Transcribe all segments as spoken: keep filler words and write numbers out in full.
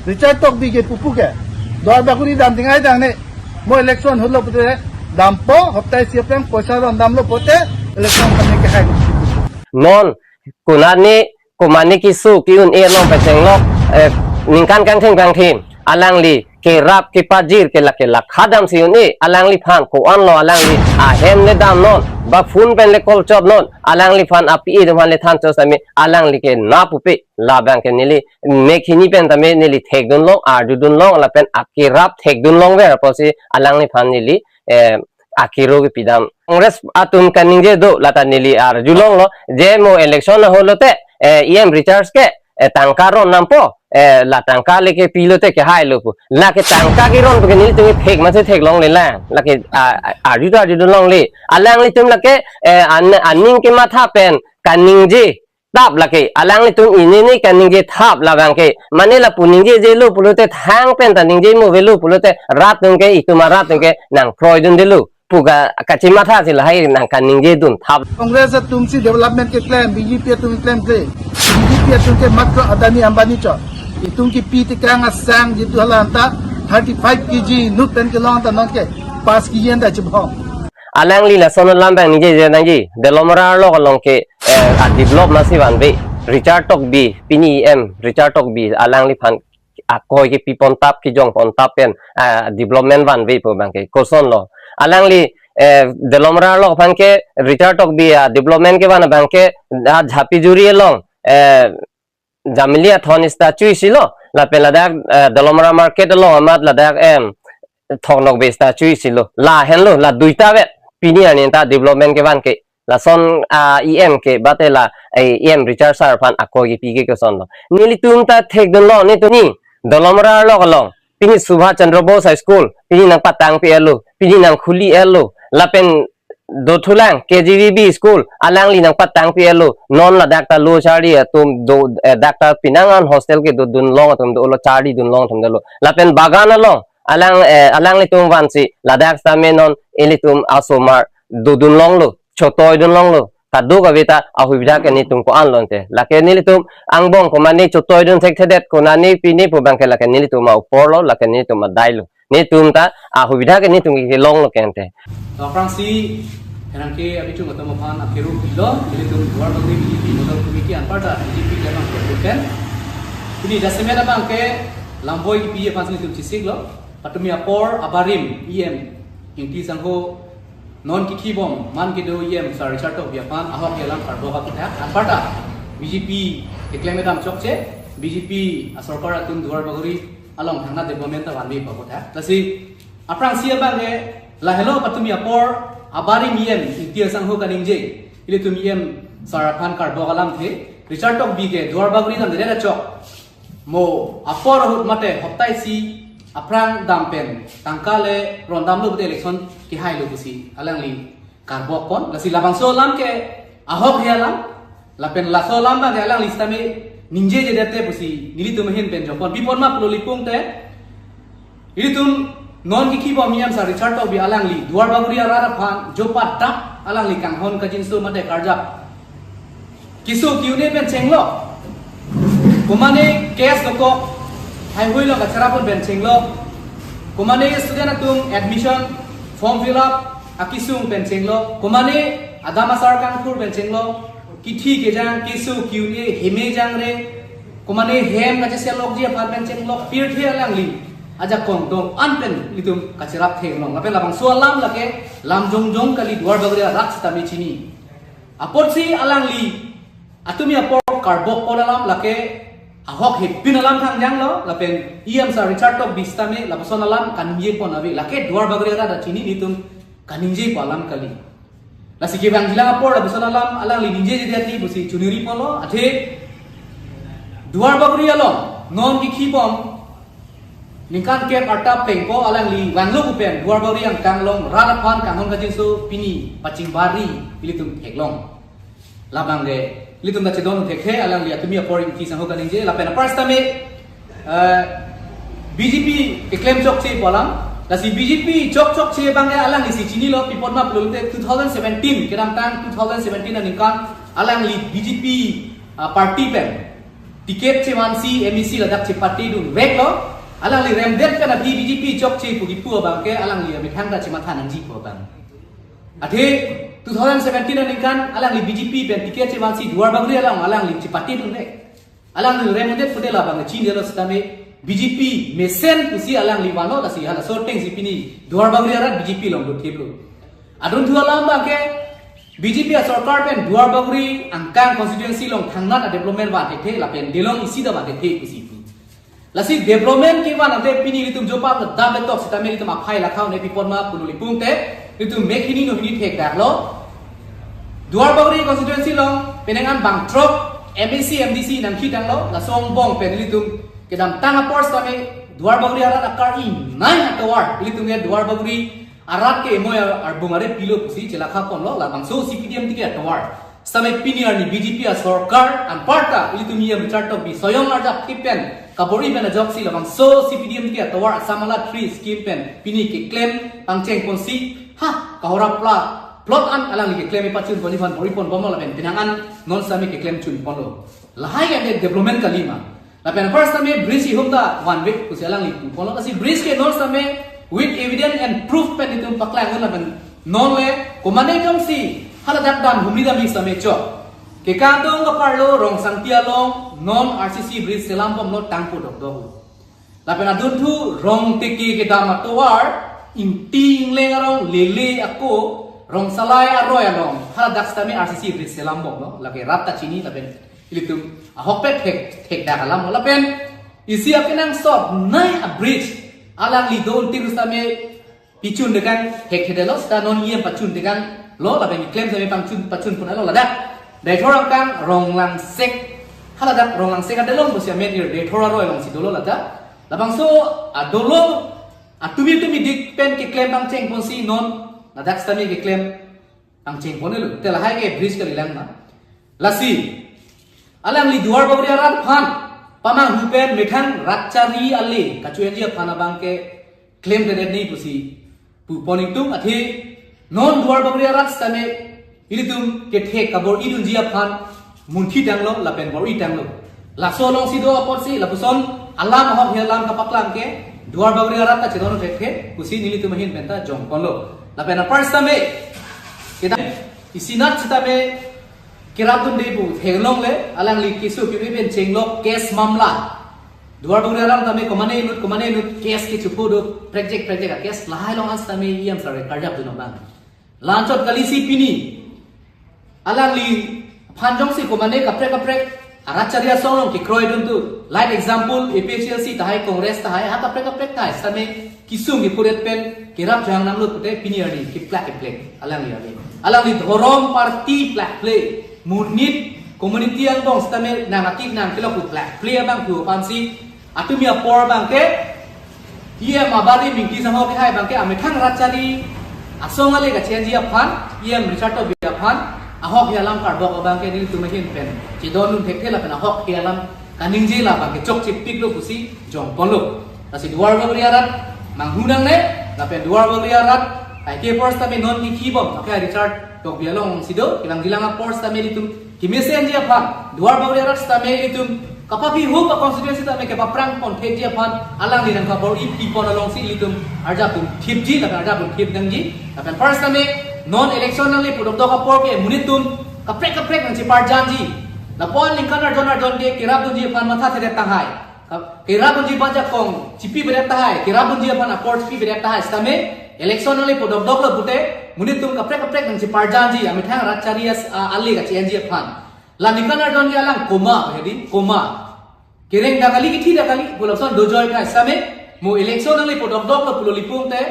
Richard Tokbi ke pupu ke Duarbagori dam ting ai dang ne. Mo election holo pute dampo, hoptai isi aphrang poisa rondamlo pute election kami ke hai. Non konane komane keso ke-un-e along pachenglo, eh, ningkan kangtheng kangtheng alangli kerap kepajir ke lake lakha damsi un-e, alangliphan ko-anlo alangli ahem le damnon, ba phone pen le call chotnon, alangliphan api-e atum aphan le thanchot sami alangli ke na pupe. Labang ke neli mek hini pen tame neli thekdunlong, arjudunlong, lapen akerap thekdunlong ver apotsi alangliphan neli, eh, akero kepidam. Congress atum kaningje do lata neli arjulonglo, je mo election aholote, eh, E M Richard ke, eh, tangka rondampo, eh, la tangka le kepilote kehailo pu. Lake tangka keron pu ke nelitum ke thek masi theklonglelang. Lake, ah, arju ta arjudunlongle. Alanglitum lake, eh, an-, aning kematha pen kaningje thap lake, alanglitum inini kaningje thap labang ke. Mane lapu ningjejelo pulote thang pen ta ningje mo avelo pulote rat atum ke, itum arat atum ke nangkroidundelo pu ka kachimatha si lahai nang kaningjedun thap. Congress atumsi development keklem, B J P atum klemkle. B J P atum ke matro Adani Ambani chot. Itum kipi tekang asang jitu hala anta thirty-five K G inut pen kelong anta non ke pas K G anta chibhong. Alangli lason alam abang ningjeje nangji, Dolamara arlo along ke, eh, a develop masi vanve. Richard Tokbi, pini E M Richard Tokbi alangliphan akoi kepi pontap, kejong pontap pen, ah, development vanve pu abang ke kosonlo. Alangli, eh, Dolamara arlo aphan ke Richard Tokbi, ah, development kevan abang ke, ah, Jhapijuri along, eh, Jamili Athon statue isilo, lapen ladak, eh, Dolamara market along amat ladak, em, Thoknokbe statue isilo. Lahenlo, la duita vet. Pini arni ta development kevan ke. Lason, ah, E M ke, bate la, eh, E M Richard sir aphan akoi kepi ke kosonlo. Nelitum ta thekdunlo, nelitum ni, Dolamara arlo along. Pini Subhash Chandra Bose High School, pini nangpatang pi-etlo, pini nangkhuli-etlo. Lapen dothulang K G V B school, alangli nangpatang pi-etlo, non ladak ta lo charli atum do, eh, dak ta pinangan hostel kedodunlong atum dolo, charlidunlong atum dolo. Lapen Bagan along, alang, eh, alanglitum vansi, ladak sitame non ilitum asomar dodunlonglo, chotoidunlonglo. Kadokave ta ahubidha ke nelitum ko-anlo ante. Lake nelitum angbong komane chotoidun thekthedet konane pine pu abang ke lake nelitum aporlo, lake nelitum adailo. Nelitum ta ahubidha ke nelitum kelonglo ke ante. To aphrangsi, herang ke abichung atum aphan akero pilo, nelitum Duarbagori B J P Nodal Committee anparta B J P lemang ke bukan. Pini jasemet abang ke lamvoi kipi aphan nelitum chesiklo, patumi apor abarim E M Ingti Sangho non kikhibom man kedo E M Sir Richard Tokbi aphan ahok alam karbok aputhak anparta B J P keklem kedam chokche, B J P asorkar atum Duarbagori along thangnadet development ta vanve pu aputhak. Lasi aphrangsi abang ke lahelo patumi apor abarim E M Ingti Sangho kaningje, ilitum E M Sir aphan karbok alamthe, Richard Tokbi ke Duarbagori damdedet achok mo apor ahut mate hoptai isi aphrang dam pen tangka le rondamlo pute election kehailo pusi alangli karbok pon. Lasi labangso alam ke ahok he alam, lapen laso alam abang ke alangli sitame ningjejedet te pusi nelitum ahin pen jokpon. Pi apot ma pulo lipung te, ilitum non kikhibom E M Sir Richard Tokbi alangli Duarbagori arat aphan jopat dak alangli kanghon kajinso mate karjap keso ke-un-e pen chenglo. Komane case dokok, haihui lo kacharapon pen chenglo. Komane student atum admission, form fill up akesung pen chenglo. Komane adam asar kangthur pen chenglo. Kithi kejang, keso ke-un-e, heme jangre. Komane hem kacheselokji aphan pen chenglo. Pirthe alangli ajakong do-an pen ilitum kacharap theklong. Lapen labangso alam lake lam jongjong kali, Duarbagori arat sitame chini. Apotsi alangli atumi apor karbok pon alam lake ahok hepin alam thangjanglo, lapen E M Sir Richard Tokbi sitame lapuson alam kaningje pon ave, lake Duarbagori arat ta chini, nelitum kaningje pu alam kali. Lasi kevangjilang apor lapuson alam alangli ningjejedet ti pusi chuniri ponlo, athe Duarbagori along non kikhibom ningkan kep arta pengpo alangli vanglo pu pen Duarbagori angkang along rat aphan kanghon kajinso pini pachingbari ilitum theklong. Labang ke ilitum ta chedon thekthe, alangli atumi apor Ingti Sangho kaningje, lapen apar sitame, eh, B J P keklem chokche pu alam. Lasi B J P chok chokche abang ke alanglisi chinilo, pi apot ma pulote two thousand seventeen, kedamtang two thousand seventeen aningkan alangli B J P, ah, party pen ticket chevansi M A C ladak chepatedun veklo. Alangli remdet pen aphi B J P chokche pu kipu abang ke alangli amethang ta chematha nangji pu abang. Athe two thousand seventeen aningkan alangli B J P pen ticket chevansi Duar Bagori along alangli chepatedun vek. Alangli remdet pude labang chinidetlo setame B J P mesen pusi alangli vanlo, lasi halaso atengsi pini Duar Bagori arat B J P along dothiplo. Adunthu alam abang ke B J P asorkar pen Duar Bagori angkang constituency along thangnat a-development van thekthe lapen delong isi ta van thekthe pusi pu. Lasi development kevan ante pini ilitum jopa dam betok setame ilitum aphai lakha un-e pipon ma pulo pu pute ilitum mekhini nohini thekdaklo. Duar Bagori constituency along penang an bangthrok M A C, M D C nangkitanglo, laso angbong pen ilitum kedamtang apor setame Duar Bagori arat akar inai atovar ilitum ke Duar Bagori arat ke emoi ar-, arbung are pilo pusi chelakha ponlo, labangso C P D M ticket atovar. Setame pini arni B J P asorkar anparta ilitum E M Richard Tokbi soyong arjap kipen kabor-i pen ajoksi labangso C P D M ticket atovar Assam Mala three scheme pen pini keklem pangcheng ponsi, ha, kahora pla plot an alangli keklem ipachun pon iphan bor-i pon bomlo lapen penang an non setame keklem chun ponlo. Lahai ke development kalima. Lapen first time bridge ihum ta one way pusi alangli pu ponlo. Lasi bridge ke non setame with evidence and proof pen itum paklang lapen non le komane jongsi haladak dam humri dam setame chok. Kekang dong kaparlo Rongsangpi along non R C C bridge selam bomlo tangpo dokdok. Lapen adunthu Rongteke kedam atovar, Ingti Ingleng arong lele ako, Rongsalai aroi along haladak setame R C C bridge selam bomlo, lake rat ta chini lapen ilitum ahokpet thek, thekdak alam lapen isi akenangsot nai a-bridge alangli do untir setame pichun dekang thekthedetlo, seta non E M pachun dekanglo lapen keklem setame pangchun pachun pon alo ladak. Deithor angkang Ronglangsek, haladak Ronglangsek adelong pusi amen ir Deithor aroi alongsi dolo ladak. Labangso adolong atumi tumi dik pen keklem pangcheng ponsi non ladak setame keklem pangcheng ponlo. Te lahai ke bridge kalilang ma. Lasi alangli Duar Bagori arat aphan pamanghu pen methang Ratchari ale kachoenji aphan abang ke klemdedet ni pusi pu pon ingtung, athe non Duar Bagori arat setame ilitum kethek kabor-idunji aphan munthi tanglo lapen bor-i tanglo. Laso alongsi do apotsi lapuson alam ahok hi alam kapaklang ke Duar Bagori arat ta chedon thekthe pusi nelitum ahin penta jong ponlo. Lapen apar setame kita isinat setame kerapdunde pu theklongle, alangli keso keme pen chenglok case mamla. Duar Bagori arat tame komane inut komane inut case kechopo do, prekjek prekjek a-case lahai along setame E M sare karjapdun abang. La-anchot kalisi pini alangli aphan jongsi komane kaprek kaprek a-Ratchari asong along kekroidun tu. Like example, A P H L C tahai, Congress tahai, ha kaprek kaprek tahai setame kisung kipuret pen kerap jang nanglut pute pini arni kiplak kiplek alangli arni. Alangli dhorom party plak ple, monit community angbong setame nang atik nang kelok pu plak ple abang pu aphansi atumi apor abang ke E M abari mingki sangho kehai abang ke amethang Ratchari asong ale kachenji aphan, E M Richard Tokbi aphan ahok hi alam karbok abang ke nelitum ahin pen chedondun thekthe lapen ahok hi alam kaningje la abang ke chokchepiklo pusi jong ponlo. Lasi Duar Bagori arat manghu nangne, lapen Duar Bagori arat kaike apor setame non kiki bom, ake Richard Tokbi alongsi do, kelang jilang apor setame ilitum kemesenji aphan, Duar Bagori arat setame ilitum kapapi hup a-constituency tame kepaprang pon thekji aphan alangli nangkabor-i pi pon alongsi ilitum arjapdun thipji lapen arjapdun thip nangji. Lapen first time non election nangle pu dokdok apor ke monit atum kaprek kaprek nangcheparjanji. Lapu-an ningkan arjon arjon ke kerapdunji aphan mathathedet tahai. Ka-, kerapdunji bajakong chipibedet tahai, kerapdunji aphan apor chipibedet tahai setame election nangle pu dokdoklo pute monit atum kaprek kaprek nangcheparjanji amethang Ratchari as-, a-, ale kachenji aphan. La ningkan arjon ke alang koma, hedi, koma. Kereng dak kali, kithi dak kali pu lapuson dojoi tahai setame mo election nangle pu dokdoklo pulo pu pute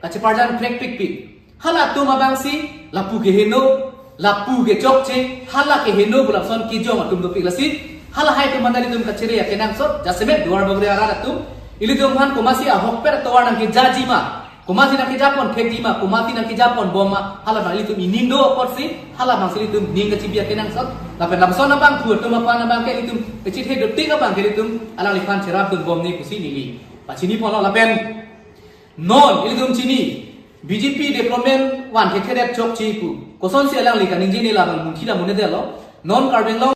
kacheparjan prekpikpik. Halatum abangsi lapu keheno, lapu kechokche, hala keheno pu lapuson kejong atum dopik lasi. Halahai atum mandali atum kachere akenangsot, jasemet Duar Bagori arat atum. Ilitum aphan komatsi ahokpet atovar nangkejaji ma, komatsi nangkejapon thekji ma, komatsi nangkejapon bom ma, hala abang ilitum ining do apotsi, hala abangsi ilitum ning kachibi akenangsot. Lapen lapuson abang thu atum aphan abang ke ilitum kachethe dotik abang ke ilitum alangliphan cherapdun bomne pusi neli pachini ponlo lapen non ilitum chini B J P development van thekthe det chokche pu. Kosonsi alangli kaningje ne labang munthi la munedetlo. Non Karbi Anglong